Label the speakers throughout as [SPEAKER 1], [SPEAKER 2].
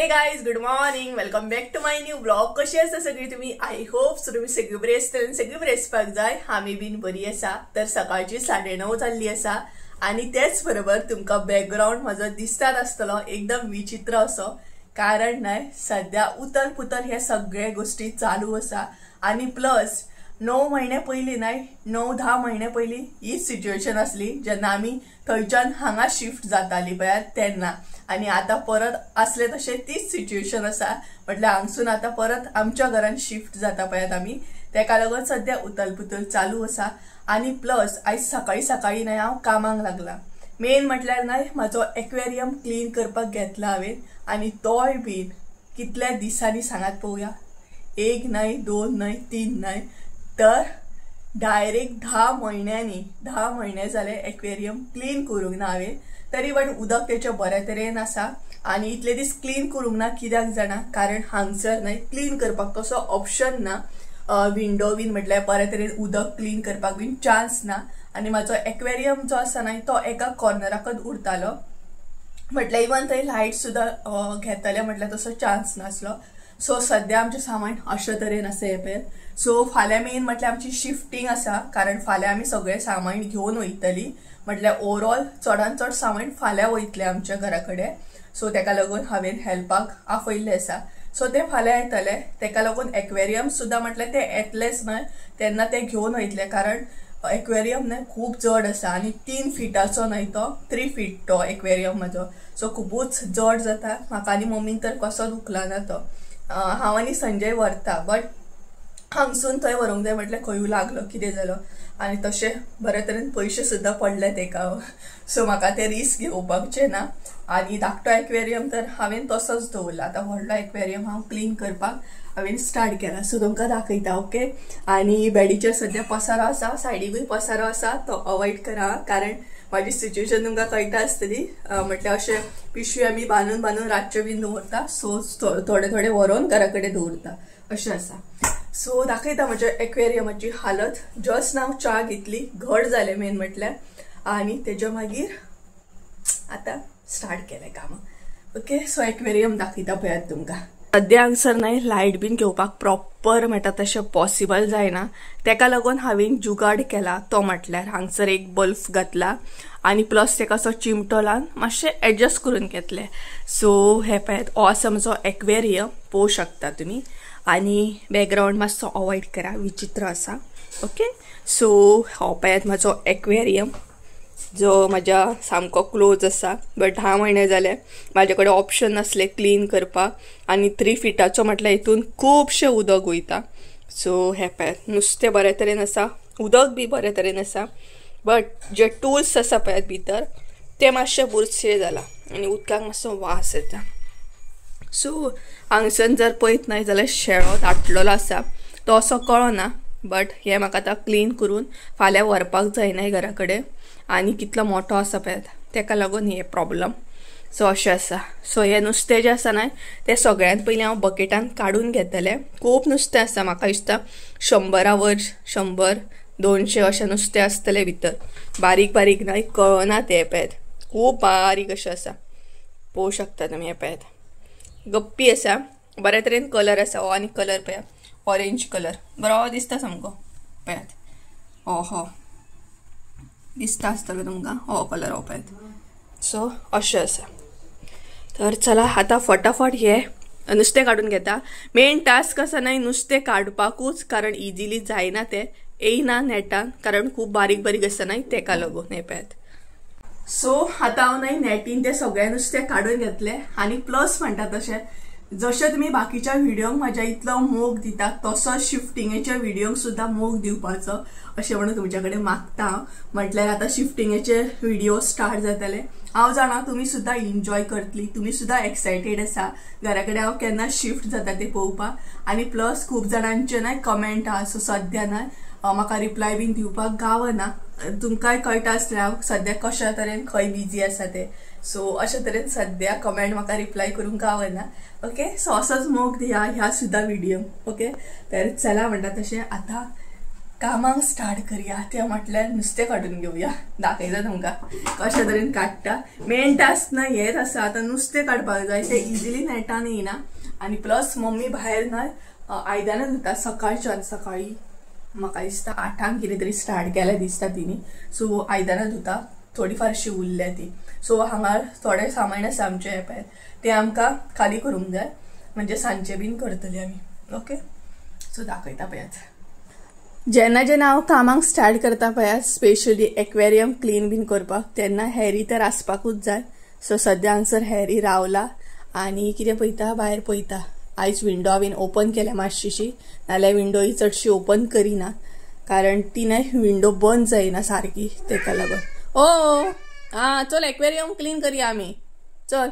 [SPEAKER 1] Hey guys, good morning, welcome back to my new vlog. कशी आसा सगळी तुम्ही? I hope so तुम्ही सगळी बरी आसतली आनी सगळी बरी आसपाक जाय. आमी बीन बरी आसा. तर सकाळची 9:30 जाल्ली आसा आनी तेच बरोबर तुमकां बॅकग्रावंड म्हजो दिसतात आसतलो एकदम विचित्र असो, कारण न्हय सद्या उतल पुतल हे सगळे गोष्टी चालू आसा. आनी प्लस 9 म्हयने पयलीं न्हय 9-10 म्हयने पयलीं हीच सिच्युएशन आसली जेन्ना आमी थंयच्यान हांगा शिफ्ट जाताली पळयात तेन्ना, आनी आतां परत आसले तशें तीच सिच्युएशन आसा. म्हटल्यार हांगसून आतां परत आमच्या घरान शिफ्ट जाता पळयात आमी, तेका लागून सद्या उतल पुतल चालू आसा. आनी प्लस आयज सकाळीं सकाळीं न्हय हांव कामाक लागला. मेन म्हटल्यार न्हय म्हाजो एक्वेरियम क्लीन करपाक घेतला हांवें, आनी तोय बीन कितल्या दिसांनी सांगात पळोवया, 1 न्हय 2 न्हय 3 न्हय, तर डायरेक्ट 10 म्हयन्यांनी 10 म्हयने जाले एक्वेरियम क्लीन करूंक ना हांवें. तरी बट उदक तेचें बऱ्या तरेन आसा आनी इतले दीस क्लीन करूंक ना कित्याक जाणा, कारण हांगसर न्हय क्लीन करपाक तसो ऑप्शन ना, विंडो बीन म्हटल्यार बऱ्या तरेन उदक क्लीन करपाक बीन चान्स ना. आनी म्हाजो एक्वेरियम जो आसा न्हय तो एका कॉर्नराकच उरतालो, म्हटल्यार इवन थंय लायट सुद्दां घेतले म्हटल्यार तसो चान्स नासलो. सो सद्या आमचें सामान अशे तरेन आसा हें पळय. सो फाल्यां मेन म्हटल्यार आमची शिफ्टींग आसा, कारण फाल्यां आमी सगळें सामान घेवन वयतली, म्हटल्यार ओवरऑल चडान चड सामान फाल्यां वयतलें आमच्या घरा कडेन. सो तेका लागून हांवें हेल्पाक आपयल्लें आसा. सो ते फाल्यां येतले, तेका लागून एक्वेरियम सुद्दां म्हटल्यार ते येतलेच न्हय तेन्ना ते घेवन वयतले, कारण एक्वेरियम न्हय खूब जड आसा आनी 3 फिटाचो न्हय तो 3 फीट तो एक्वेरियम म्हाजो. सो खुबूच जड जाता म्हाका आनी मम्मीन तर कसोच उखलना तो. हांव आनी संजय व्हरता, बट हांगसून थंय व्हरूंक जाय म्हटल्यार खंयूय लागलो कितें जालो, आनी तशें बरे तरेन पयशे सुद्दां पडले तेका. सो म्हाका ते रिस्क घेवपाचें ना. आनी धाकटो एक्वेरियम तर हांवें तसोच दवरला. आतां व्हडलो एक्वेरियम हांव क्लीन करपाक हांवें स्टार्ट केला. सो तुमकां दाखयता ओके. आनी बेडीचेर सद्या पसारो आसा, सायडीकूय पसारो आसा, तो अवॉयड करा, कारण म्हाजी सिच्युएशन तुमकां कळटा आसतली. म्हटल्यार अशें पिशवी आमी बांदून बांदून रातचे बीन दवरता, सो थोडे थोडे व्हरोन घरा कडेन दवरता अशें आसा. सो दाखयता म्हज्या एक्वेरियमाची हालत. जस्ट नाव च्या घेतली, घट जालें मेन म्हटल्यार, आनी तेज्या मागीर आतां स्टार्ट केलें काम. ओके, सो एक्वेरियम दाखयता पळयात तुमकां. सद्या हांगसर न्हय लायट बीन घेवपाक प्रॉपर म्हणटा तशें पॉसिबल जायना, तेका लागून हांवें जुगाड केला. तो म्हटल्यार हांगसर एक बल्ब घातला आनी प्लस तेका असो चिमटो लावन मातशें एडजस्ट करून घेतलें. सो हे पळयात हो आसा म्हजो एक्वेरियम, पळोवंक शकता तुमी. आनी बॅकग्रावंड मातसो अवॉयड करा, विचित्र आसा. ओके, सो हो पळयात म्हाजो एक्वेरियम जो म्हाज्या सामको क्लोज आसा. बट 10 म्हयने जाले म्हाजे कडेन ऑप्शन नासलें क्लीन करपाक, आनी 3 फिटाचो म्हटल्यार हितून खुबशें उदक वयता. सो हें पळयात नुस्तें बऱ्या तरेन आसा, उदक बी बऱ्या तरेन आसा, बट जे टूल्स आसा पळयात भितर ते मातशे बुरशे जाला आनी उदकाक मातसो वास येता. सो हांगसर जर पळयत न्हय जाल्यार शेळो दाटलेलो आसा, तो असो कळना, बट हें म्हाका आतां क्लीन करून फाल्यां व्हरपाक जाय न्हय घरा कडेन. आनी कितलो मोठो आसा पळयात, तेका लागून हे प्रॉब्लम. सो अशें आसा. सो हें नुस्तें जें आसा न्हय तें सगळ्यांत पयलीं हांव बकेटान काडून घेतलें. खूब नुस्तें आसा, म्हाका दिसता 100 वर 100-200 अशें नुस्तें आसतलें भितर. बारीक बारीक न्हय कळना तें पळयात, खूब बारीक अशें आसा, पळोवंक शकता तुमी. हें पळयात गप्पी आसा, बऱ्या तरेन कलर आसा. हो आनी कलर पळयात ऑरेंज कलर बरो दिसता सामको पळयात. हो हो दिसता आसतलो तुमकां हो कलर हो पळयात. सो अशें आसा. तर चला आतां फटाफट हे नुस्तें काडून घेता. मेन टास्क आसा न्हय नुस्तें काडपाकूच, कारण इजिली जायना तें, येयना नेटान, कारण खूब बारीक बारीक आसा न्हय तेका लागून. हें पळयात. सो आतां हांव न्हय नेटीन तें सगळें नुस्तें काडून घेतलें. आनी प्लस म्हणटा तशें जशें तुमी बाकीच्या व्हिडियोंक म्हाज्या इतलो मोग दिता तसो शिफ्टिंगेच्या व्हिडियोंक सुद्दां मोग दिवपाचो अशें म्हणून तुमच्या कडेन मागता हांव. म्हटल्यार आतां शिफ्टिंगेचे व्हिडियो स्टार्ट जातले, हांव जाणा तुमी सुद्दां एन्जॉय करतली, तुमी सुद्दां एक्सायटेड आसा घरा कडेन हांव केन्ना शिफ्ट जाता ते पळोवपाक. आनी प्लस खूब जाणांचे न्हय कमेंट आहा, सो सद्या न्हय म्हाका रिप्लाय बीन दिवपाक गावना. तुमकांय कळटा आसतलें हांव सद्या कशा तरेन खंय बिजी आसा ते. सो अशे तरेन सद्या कमेंट म्हाका रिप्लाय करूंक गावना. ओके, सो असोच मोग दिया ह्या सुद्दां व्हिडियो. ओके, तर चला म्हणटा तशें आतां कामाक स्टार्ट करया. ते म्हटल्यार नुस्तें काडून घेवया. दाखयता तुमकां कशे तरेन काडटा. मेन टास्क ना हेच आसा, आतां नुस्तें काडपाक जाय, तें इजिली नेटान येयना. आनी प्लस मम्मी भायर ना आयदनां धुता सकाळच्यान, सकाळी म्हाका दिसता 8 कितें तरी स्टार्ट केलें दिसता तिणी. सो आयदनां धुता, थोडी फारशी उरल्या ती. सो हांगा थोडे सामान आसा आमचे हें तें आमकां खाली करूंक जाय, म्हणजे सांजचे बीन करतले आमी. ओके, सो दाखयता पळयात. जेन्ना जेन्ना हांव कामाक स्टार्ट करता पळयात, स्पेशली एक्वेरियम क्लीन बीन करपाक, तेन्ना हॅरी तर आसपाकूच जाय. सो सद्या हांगसर हॅरी रावला आनी कितें पळयता, भायर पळयता. आयज विंडो हांवें ओपन केल्या मातशीशी, नाल्यार विंडोय चडशी ओपन करिना, कारण ती न्हय विंडो बंद जायना सारकी, तेका लागून. ओ आं चल एक्वेरियम क्लीन करया आमी, चल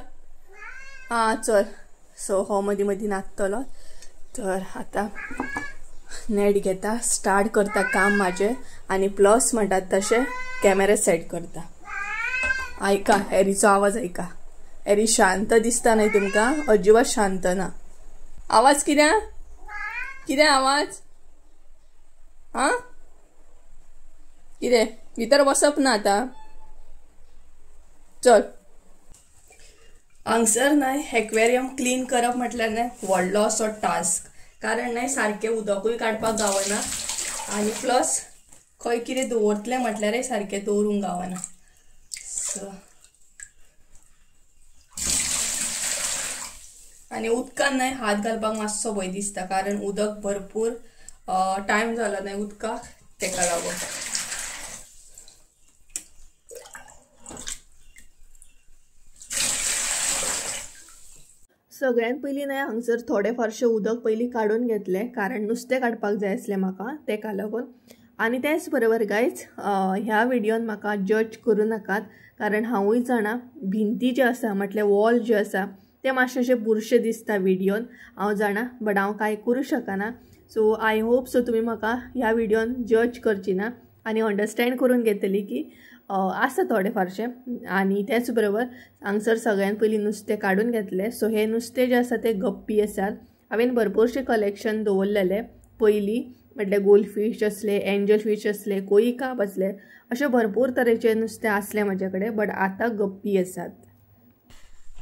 [SPEAKER 1] आं चल. सो हो मदीं मदीं नाचतलो. तर आतां नेट घेता, स्टार्ट करता काम म्हाजें, आनी प्लस म्हणटात तशें कॅमेरा सेट करता. आयका हॅरीचो आवाज आयका. हॅरी शांत दिसता न्हय तुमकां, अजिबात शांत ना. आवाज कित्याक कितें आवाज? आं कितें भितर बसप ना आतां, चल. हांगसर न्हय एक्वेरियम क्लीन करप म्हटल्यार न्हय व्हडलो असो टास्क, कारण न्हय सारकें उदकूय काडपाक गावना आनी प्लस खंय कितें दवरतलें म्हटल्यारय सारकें दवरूंक गावना. सो आनी उदकान न्हय हात घालपाक मातसो भंय दिसता, कारण उदक भरपूर टायम जालो न्हय उदकाक, तेका लागून. सगळ्यात पयलीं न्हय हांगसर थोडे फारशें उदक पयलीं काडून घेतलें, कारण नुस्तें काडपाक जाय आसलें म्हाका, तेका लागून. आनी तेच बरोबर गायज ह्या व्हिडियोन म्हाका जज करूं नाकात, कारण हांवूय जाणा भिंती जे आसा म्हटल्यार वॉल जे आसा ते मातशें अशें बुरशें दिसता व्हिडियोन, हांव जाणा, बट हांव कांय करूं शकना. सो I hope so तुमी म्हाका ह्या व्हिडियोन जज करची ना आनी अंडरस्टँड करून घेतली की आसा थोडे फारशें. आनी तेच बरोबर हांगसर सगळ्यान पयलीं नुस्तें काडून घेतलें. सो हे नुस्तें जें आसा तें गप्पी आसात. हांवें भरपूरशें कलेक्शन दवरलेलें पयलीं, म्हटल्यार गोल्ड फीश आसले, एंजल फीश आसले, कोई काप आसले, अशें भरपूर तरेचे नुस्तें आसलें म्हाजे कडेन, बट आतां गप्पी आसात.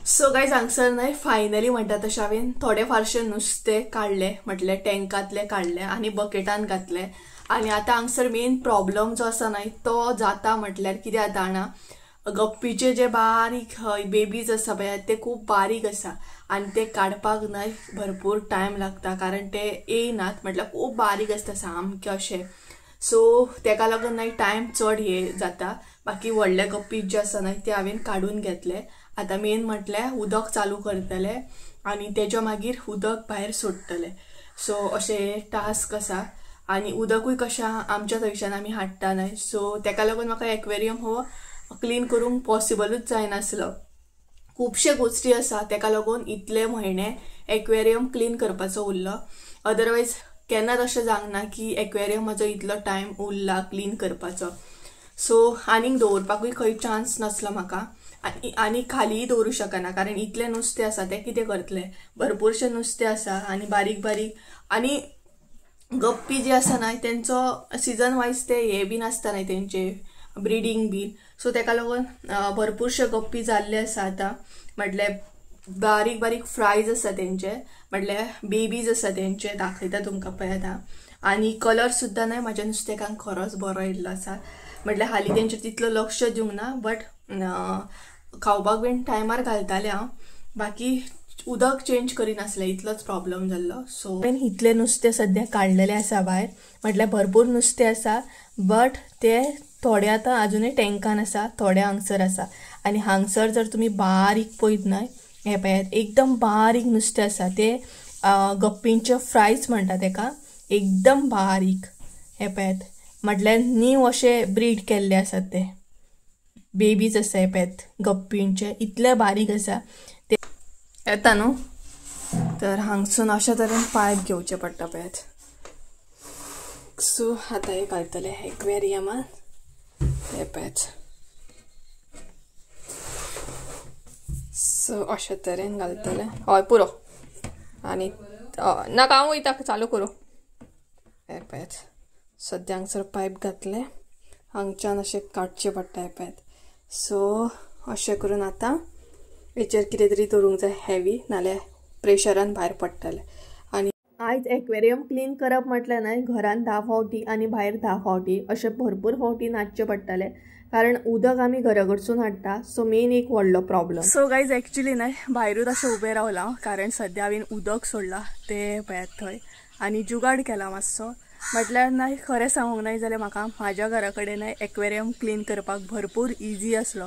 [SPEAKER 1] सो गायज हांगसर न्हय फायनली म्हणटा तशें हांवें थोडे फारशें नुस्तें काडलें, म्हटल्यार टँकांतलें काडलें आनी बकेटान घातलें. आनी आतां हांगसर मेन प्रॉब्लम जो आसा न्हय तो जाता म्हटल्यार कितें जाता जाणा, गप्पीचे जे बारीक बेबीज आसा पळय ते खूब बारीक आसा आनी ते काडपाक न्हय भरपूर टायम लागता, कारण ते येयनात, म्हटल्यार खूब बारीक आसता सामके अशे. सो तेका लागून न्हय टायम चड हे जाता. बाकी व्हडले गप्पी जे आसा न्हय ते हांवें काडून घेतले. आतां मेन म्हटल्यार उदक चालू करतले आनी तेज्या मागीर उदक भायर सोडटले. सो अशें टास्क आसा. आनी उदकूय कशें आमच्या थंयच्यान आमी हाडटा न्हय, सो तेका लागून म्हाका एक्वेरियम हो क्लीन करूंक पॉसिबलूच जायनासलो. खुबशे गोश्टी आसा तेका लागून इतले म्हयने एक्वेरियम क्लीन करपाचो उरलो. अदरवायज केन्नाच अशें जावंक ना की एक्वेरियम म्हाजो इतलो टायम उरला क्लीन करपाचो. सो आनीक दवरपाकूय खंय चान्स नासलो म्हाका, आनी खालीय दवरूं शकना, कारण इतलें नुस्तें आसा तें कितें करतलें, भरपूरशें नुस्तें आसा आनी बारीक बारीक. आनी गप्पी जी आसा न्हय तेंचो सिजन वायज ते हे बीन आसता न्हय तेंचे ब्रिडींग बीन, सो तेका लागून भरपूरशे गप्पी जाल्ले आसा आतां. म्हटल्यार बारीक बारीक फ्रायज आसा तेंचे, म्हटल्यार बेबीज आसा तेंचे, दाखयता तुमकां पळय आतां. आनी कलर सुद्दां न्हय म्हाज्या नुस्तेकांक खरोच बरो येयल्लो आसा. म्हटल्यार हालीं तेंचेर तितलो लक्ष दिवंक ना, बट खावपाक बीन टायमार घालतालें हांव, बाकी उदक चेंज करिनासलें, इतलोच प्रॉब्लम जाल्लो. सो हांवें इतलें नुस्तें सद्या काडलेलें आसा भायर, म्हटल्यार भरपूर नुस्तें आसा, बट ते थोडे आतां आजुनूय टँकान आसा, थोडे हांगसर आसा. आनी हांगसर जर तुमी बारीक पळयत न्हय, हें पळयात एकदम बारीक नुस्तें आसा ते, गप्पींचे फ्रायज म्हणटा तेका, एकदम बारीक. हें पळयात, म्हटल्यार नीव अशे ब्रीड केल्ले आसात ते बेबीज आसा, हें पळयात गप्पींचे इतले बारीक आसा ते येता न्हू. तर हांगसून अशा तरेन पायप घेवचें पडटा पळयात. सो आतां हें घालतलें एक्वेरियमान, हें पळयात. सो अशे तरेन घालतलें. हय पुरो, आनी नाका हांव वयता चालू करूं. हें पळयात. सद्या हांगसर पायप घातले हांगच्यान अशें काडचें पडटा पळयात. सो अशें करून आतां हेचेर कितें तरी दवरूंक जाय हेवी, नाल्यार प्रेशरान भायर पडटलें. आनी आयज एक्वेरियम क्लीन करप म्हटल्यार न्हय घरान 10 फावटी आनी भायर 10 फावटी अशें भरपूर फावटी नाचचें पडटलें, कारण उदक आमी घरा कडसून हाडटा. सो मेन एक व्हडलो प्रॉब्लम. सो गायज एक्चुली न्हय भायरूच अशें उबें रावलां, कारण सद्या हांवें उदक सोडलां तें पळयात थंय आनी जुगाड केला मातसो. म्हटल्यार न्हय खरें सांगूंक नाय जाल्यार म्हाका म्हाज्या घरा कडेन न्हय एक्वेरियम क्लीन करपाक भरपूर इजी आसलो,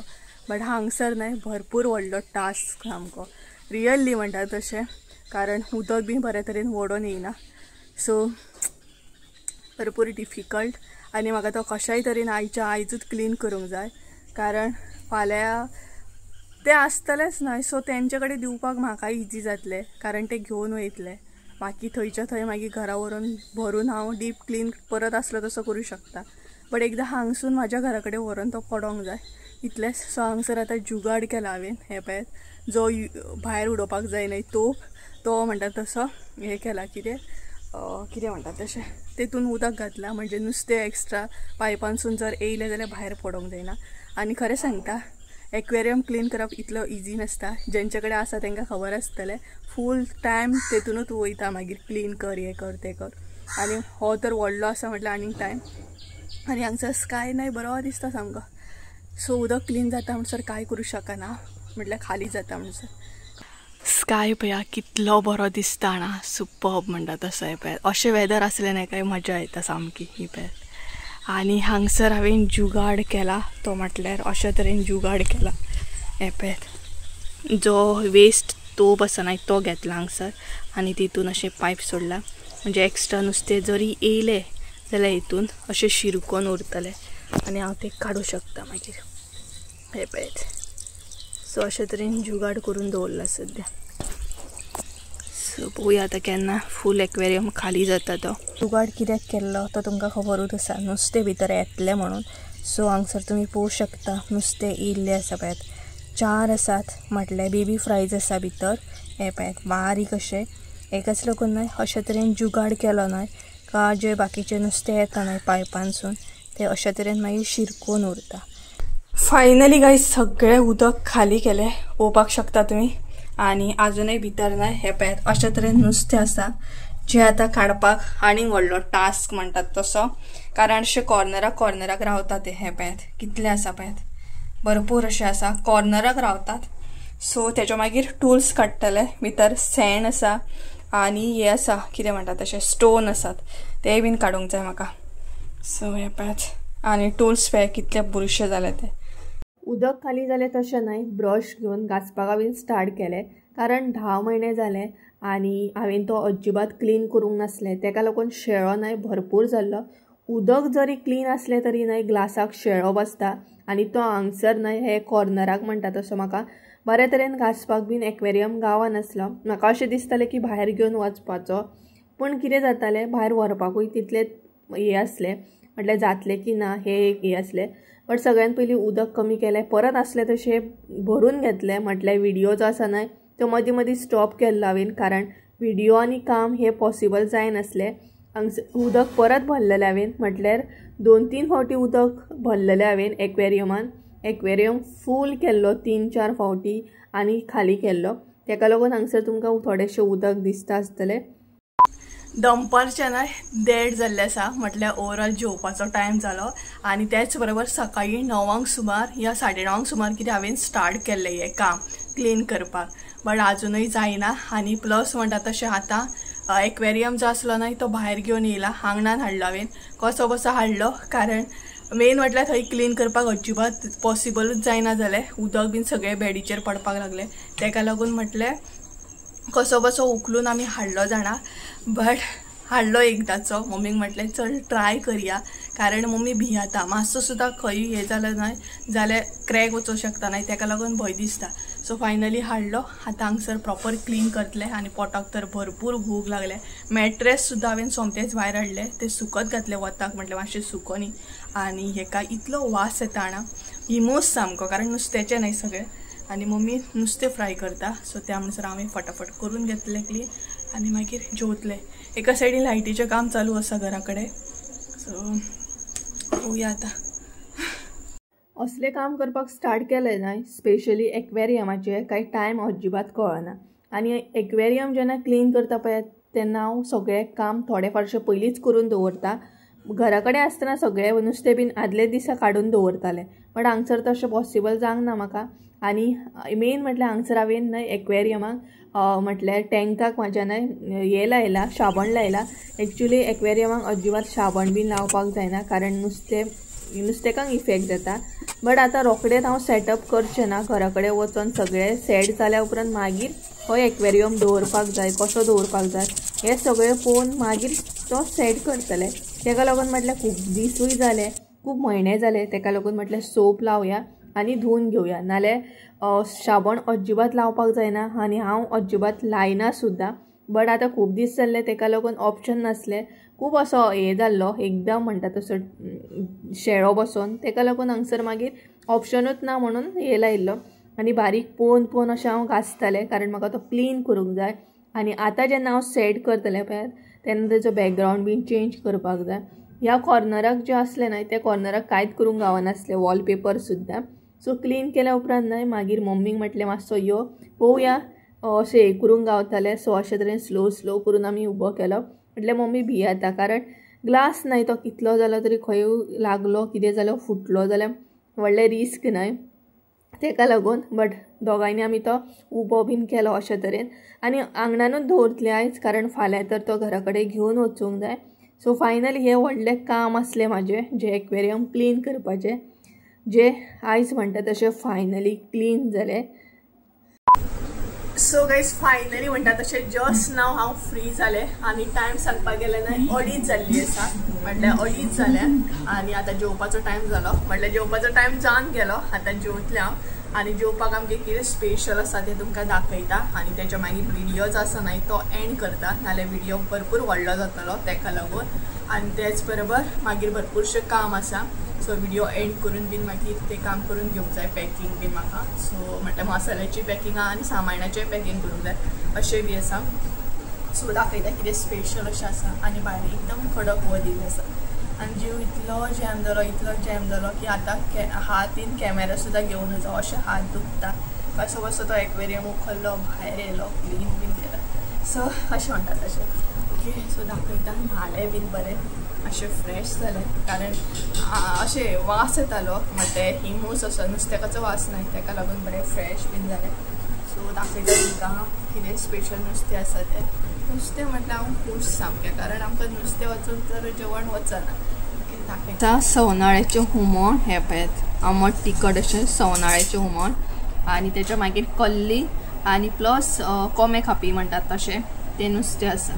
[SPEAKER 1] बट हांगसर न्हय भरपूर व्हडलो टास्क सामको रियली म्हणटा तशें, कारण उदक बी बरे तरेन वडोन येयना. सो भरपूर डिफिकल्ट आनी म्हाका तो कशाय तरेन आयच्या आयजूच क्लीन करूंक जाय, कारण फाल्यां तें आसतलेंच न्हय. सो तेंचे कडेन दिवपाक म्हाका इजी जातलें, कारण ते घेवन वयतले, बाकी थंयच्या थंय मागीर घरा व्हरून भरून हांव डीप क्लीन परत आसलो तसो करूं शकता. बट एकदां हांगसून म्हाज्या घरा कडेन व्हरून तो पडोंक जाय इतलेंच. सो हांगसर आतां जुगाड केला हांवें, हें पळयात जो भायर उडोवपाक जाय न्हय तो म्हणटा तसो हें केला, कितें कितें म्हणटा तशें तेतून उदक घातलां, म्हणजे नुस्तें एक्स्ट्रा पायपांसून जर येयलें जाल्यार भायर पडोंक जायना. आनी खरें सांगता एक्वेरियम क्लीन करप इतलो इजी नासता, जेंचे कडेन आसा तांकां खबर आसतलें, फूल टायम तेतूनच वयता मागीर क्लीन कर हें कर तें कर. आनी हो तर व्हडलो आसा म्हटल्यार आनीक टायम. आनी हांगसर स्काय न्हय बरो दिसता सामको. सो उदक क्लीन जाता म्हणसर कांय करूं शकना, म्हटल्यार खाली जाता म्हणसर. स्काय पळया कितलो बरो दिसता ना, सुपर्ब म्हणटा तसो. हें पळयात अशें वेदर आसलें न्हय काय मजा येता सामकी. ही पळयात आनी हांगसर हांवें जुगाड केला तो म्हटल्यार अशे तरेन जुगाड केला. हें पळयात जो वेस्ट तोप आसा न्हय तो घेतला हांगसर आनी तितून अशें पायप सोडला, म्हणजे एक्स्ट्रा नुस्तें जरी येयलें जाल्यार हितून अशें शिरकोन उरतलें आनी हांव तें काडूं शकता मागीर. हें पळयात सो अशे तरेन जुगाड करून दवरला सद्या. सो पळोवया आतां केन्ना फूल एक्वेरियम खाली जाता तो. जुगाड कित्याक केल्लो तो तुमकां खबरूच आसा, नुस्तें भितर येतलें म्हणून. सो हांगसर तुमी पळोवंक शकता नुस्तें येयल्लें आसा पळयात, 4 आसात म्हटल्यार बेबी फ्रायज आसा भितर. हें पळयात बारीक अशें एकाच लागून न्हय अशे तरेन जुगाड केलो न्हय का जे बाकीचें नुस्तें येता न्हय पायपांसून तें अशे तरेन मागीर शिरकोन उरता. फायनली गायज सगळें उदक खाली केलें, पळोवपाक शकता तुमी. आनी आजुनूय भितर न्हय हें पळयात अशे तरेन नुस्तें आसा जें आतां काडपाक आनीक व्हडलो टास्क म्हणटात तसो, कारण अशें कॉर्नराक कॉर्नराक रावता तें. हें पळयात कितलें आसा पळयात, भरपूर अशें आसा, कॉर्नराक रावतात. सो तेच्या मागीर टूल्स काडटले, भितर सँड आसा आनी हें आसा कितें म्हणटात तशें स्टोन आसात ते बीन काडूंक जाय म्हाका. सो हें पळयात आनी टूल्स पळय कितले बुरशे जाले ते. उदक खाली जालें तशें न्हय ब्रश घेवन घांसपाक हांवें स्टार्ट केलें, कारण 10 म्हयने जाले आनी हांवें तो अजिबात क्लीन करूंक नासलें, तेका लागून शेळो न्हय भरपूर जाल्लो. उदक जरी क्लीन आसलें तरी न्हय ग्लासाक शेळो बसता आनी तो हांगसर न्हय हे कॉर्नराक म्हणटा तसो म्हाका बरे तरेन घांसपाक बीन एक्वेरियम गावनासलो. म्हाका अशें दिसतालें की भायर घेवन वचपाचो, पूण कितें जातालें भायर व्हरपाकूय तितलें हें आसलें, म्हटल्यार जातलें की ना हें एक हें आसलें. बट सगळ्यान पयलीं उदक कमी केलें, परत आसलें तशें भरून घेतलें. म्हटल्यार विडियो जो आसा न्हय तो मदीं मदीं स्टॉप केल्लो हांवें, कारण विडियो आनी काम हें पॉसिबल जायनासलें. हांगसर उदक परत भरलेलें हांवें, म्हटल्यार 2-3 फावटी उदक भरलेलें हांवें एक्वेरियमान. एक्वेरियम फूल केल्लो 3-4 फावटी आनी खाली केल्लो, तेका लागून हांगसर तुमकां थोडेशें उदक दिसता आसतलें. दनपारचें न्हय 1:30 जाल्लें आसा, म्हटल्यार ओवरऑल जेवपाचो टायम जालो. आनी तेच बरोबर सकाळीं 9 सुमार या 9:30 सुमार कितें हांवें स्टार्ट केल्लें हें काम क्लीन करपाक, बट आजुनूय जायना. आनी प्लस म्हणटा तशें आतां एक्वेरियम जो आसलो न्हय तो भायर घेवन येयला, आंगणान हाडलो हांवें, कसो बसो हाडलो, कारण मेन म्हटल्यार थंय क्लीन करपाक अजिबात पॉसिबलूच जायना जालें, उदक बीन सगळें बेडीचेर पडपाक लागलें. तेका लागून म्हटलें कसो बसो उखलून आमी हाडलो जाणा, बट हाडलो एकदांचो. मम्मीक म्हटलें चल ट्राय करया, कारण मम्मी भियेता मातसो सुद्दां खंय हें जालें न्हय जाल्यार क्रॅक वचूंक शकता न्हय, तेका लागून भंय दिसता. सो फायनली हाडलो, आतां हांगसर प्रॉपर क्लीन करतलें. आनी पोटाक तर भरपूर भूक लागले, मॅट्रेस सुद्दां हांवें सोमतेच भायर हाडलें, तें सुकत घातलें वताक, म्हटलें मातशें सुको न्ही. आनी हेका इतलो वास येता जाणा, इमोस सामको, कारण नुस्त्याचें न्हय सगळें. आनी मम्मी नुस्तें फ्राय करता, सो त्या म्हणसर हांवें फटाफट करून घेतलें क्लीन आनी मागीर जेवतलें. एका सायडीन लायटीचें काम चालू आसा घरा कडेन, सो पळोवया आतां. असलें काम करपाक स्टार्ट केलें न्हय स्पेशली एक्वेरियमाचें कांय टायम अजिबात कळना. आनी एक्वेरियम जेन्ना क्लीन करता पळय तेन्ना हांव सगळें काम थोडें फारशें पयलींच करून दवरता. घरा कडेन आसतना सगळें नुस्तें बीन आदले दिसा काडून दवरतालें, बट हांगसर तशें पॉसिबल जावंक ना म्हाका. आनी मेन म्हटल्यार हांगसर हांवें न्हय एक्वेरियमाक म्हटल्यार टँकाक म्हाज्या न्हय हें लायलां, शाबण लायलां. एक्चुली एक्वेरियमाक अजिबात शाबण बीन लावपाक जायना कारण नुस्तेकांक इफेक्ट जाता. बट आतां रोखडेंच हांव सेटअप करचें ना, घरा कडेन वचोन सगळें सेट जाल्या उपरांत मागीर हो एक्वेरियम दवरपाक जाय, कसो दवरपाक जाय हें सगळें पळोवन मागीर तो सेट करतलें. तेका लागून म्हटल्यार खूब दिसूय जाले, खूब म्हयने जाले, तेका लागून म्हटल्यार सोप लावया आनी धुवन घेवया, नाल्यार शाबण अजिबात लावपाक जायना आनी हांव अजिबात लायना सुद्दां. बट आतां खूब दीस जाल्ले तेका लागून ऑप्शन नासलें, खूब असो हें जाल्लो एकदम म्हणटा तसो शेळो बसोन, तेका लागून हांगसर मागीर ऑप्शनूच ना म्हणून हें लायिल्लो. आनी बारीक पळोवन पळोवन अशें हांव घासतालें कारण म्हाका तो क्लीन करूंक जाय. आनी आतां जेन्ना हांव सेट करतलें पळय तेन्ना तेजो बॅकग्रावंड बीन चेंज करपाक जाय. ह्या कॉर्नराक जें आसलें न्हय त्या कॉर्नराक कांयच करूंक गावनासलें, वॉलपेपर सुद्दां. सो क्लीन केल्या उपरांत न्हय मागीर मम्मीक म्हटलें मातसो यो पळोवया अशें हें करूंक गावतालें. सो अशें तरेन स्लो स्लो करून आमी उबो केलो. म्हटलें मम्मी भियेता कारण ग्लास न्हय तो कितलो जालो तरी खंय लागलो कितें जालो फुटलो जाल्यार व्हडलें रिस्क न्हय तेका लागून. बट दोगांयनी आमी तो उबो बीन केलो अशे तरेन. आनी आंगणानूच दवरतलें आयज कारण फाल्यां तर तो घरा कडेन घेवन वचूंक जाय. सो फायनली हें व्हडलें काम आसलें म्हाजें जें एक्वेरियम क्लीन करपाचें, जें आयज म्हणटा तशें फायनली क्लीन जालें. सो गायज फायनली म्हणटा तशें जस्ट नाव हांव फ्री जालें आनी टायम सांगपाक गेलें न्हय 2:30 जाल्ली आसा, म्हटल्यार 2:30 जाल्या आनी आतां जेवपाचो टायम जालो. म्हटल्यार जेवपाचो टायम जावन गेलो, आतां जेवतलें हांव. आनी जेवपाक आमगें कितें स्पेशल आसा तें तुमकां दाखयता आनी तेच्या मागीर व्हिडियो जो आसा न्हय तो एंड करता, नाल्यार व्हिडियो भरपूर व्हडलो जातलो तेका लागून. आनी तेच बरोबर मागीर भरपूरशें काम आसा, सो व्हिडियो एंड करून बीन मागीर तें काम करून घेवंक जाय, पॅकिंग बीन म्हाका. सो म्हटल्यार मसाल्याची पॅकिंग आनी सामानाचें पॅकिंग करूंक जाय अशें बी आसा. सो दाखयता कितें स्पेशल अशें आसा. आनी भायर एकदम कडक वत दिल्लें आसा आनी जीव इतलो जॅम जालो, इतलो जॅम जालो की आतां हातीन कॅमेरा सुद्दां घेवन जावं अशें हात दुखता. कसो कसो तो एक्वेरियम उखल्लो, भायर येयलो, क्लीन बीन केलो. सो अशें म्हणटा तशें. ओके सो दाखयता न्हालें बीन बरें अशें फ्रेश जालें कारण अशें वास येतालो म्हटल्यार हिमूस असो नुस्त्याकाचो वास न्हय तेका लागून बरें फ्रेश बीन जालें. सो दाखयता तुमकां कितें स्पेशल नुस्तें आसा तें. नुस्तें म्हटल्यार हांव खूश सामकें कारण आमकां नुस्तें वचून तर जेवण वचना. दाखयता सवनाळ्याचें हुमण, हें पळयात आमट तिखट अशें सवनाळ्याचें हुमण आनी तेच्या मागीर कल्ली आनी प्लस कोमे खापी म्हणटात तशें तें नुस्तें आसा.